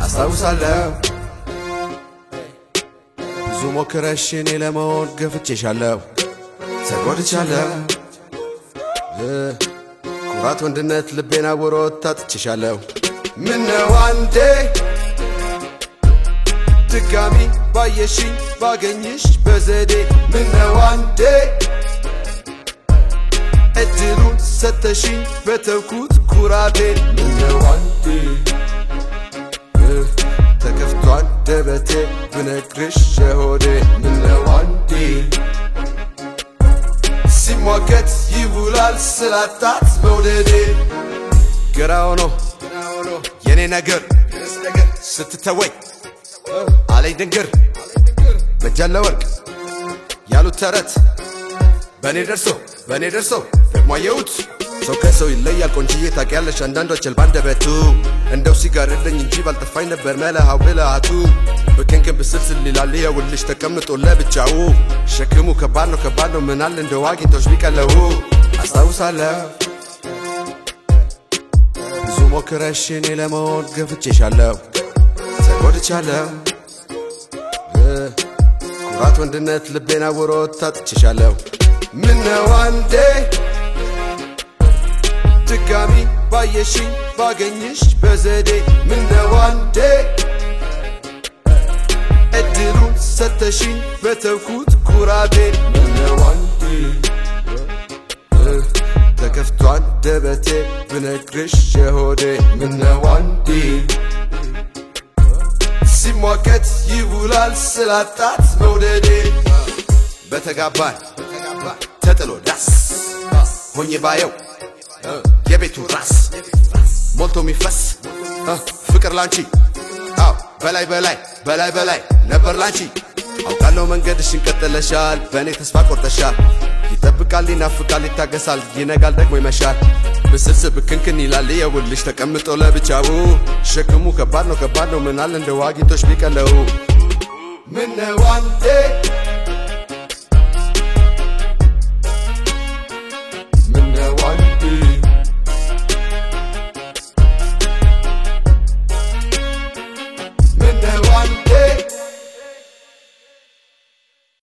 አስታውሳለሁ ብዙ ሞክረሽ እኔ ለመሆን ገፍቼሻለሁ፣ ተጎድቻለሁ። ኩራት ወንድነት ልቤን አውሮት ታጥቼሻለሁ። ምነው አንዴ ድጋሚ ባየሽኝ ባገኝሽ በዘዴ፣ ምነው አንዴ እድሉን ሰተሽኝ በተውኩት ኩራቴን፣ ምነው አንዴ ተከፍቷል ደበቴ ብነግርሽ የሆዴ፣ ምነው አንዴ ሲሟገት ይውላል ስላጣት መውደዴ። ግራ ሆኖ የኔ ነገር ስትተወኝ አለኝ ድንግር፣ በጃለ ወርቅ ያሉት ተረት በእኔ ደርሶ በእኔ ደርሶ ደግሞ አየሁት። ሰው ከሰው ይለያል ቆንጅዬ ታውቂያለሽ፣ አንዳንዶች ባንደበቱ እንደው ሲጋርደኝ እንጂ ባልጠፋኝ ነበር መለሃው ብልሃቱ። ብክንክን ብስልስል ይላል ይኸውልሽ ተቀምጦ ለብቻው፣ ሸክሙ ከባድ ነው ከባድ ነው፣ ምናል እንደው አግኝቶሽ ቢቀለው። አስታውሳለሁ ብዙ ሞክረሽ እኔ ለመሆን ገፍቼሻለሁ፣ ተጎድቻለሁ። ኩራት ወንድነት ልቤን አውሮት ታጥቼሻለሁ። ምነው አንዴ ድጋሚ ባየሽኝ ባገኝሽ በዘዴ፣ ምነው አንዴ እድሉን ሰተሽኝ በተውኩት ኩራቴን፣ ምነው አንዴ ተከፍቷል ደበቴ ብነግርሽ የሆዴ፣ ምነው አንዴ ሲሟገት ይውላል ስላጣት መውደዴ። በተጋባን ተጥሎ ዳስ ሆኜ ባየው የቤቱ ራስ ሞልቶ የሚፈስ ፍቅር ላንቺ፣ አው በላይ በላይ በላይ በላይ ነበር ላንቺ። አውቃለሁ መንገድሽን ቀጥለሻል፣ በእኔ ተስፋ ቆርጠሻል። ይጠብቃል፣ ይናፍቃል፣ ይታገሳል፣ ይነጋል ደግሞ ይመሻል። ብስልስብ ብክንክን ይላል ይኸውልሽ ተቀምጦ ለብቻው፣ ሸክሙ ከባድ ነው ከባድ ነው፣ ምናል እንደው አግኝቶሽ ቢቀለው። ምነው አንዴ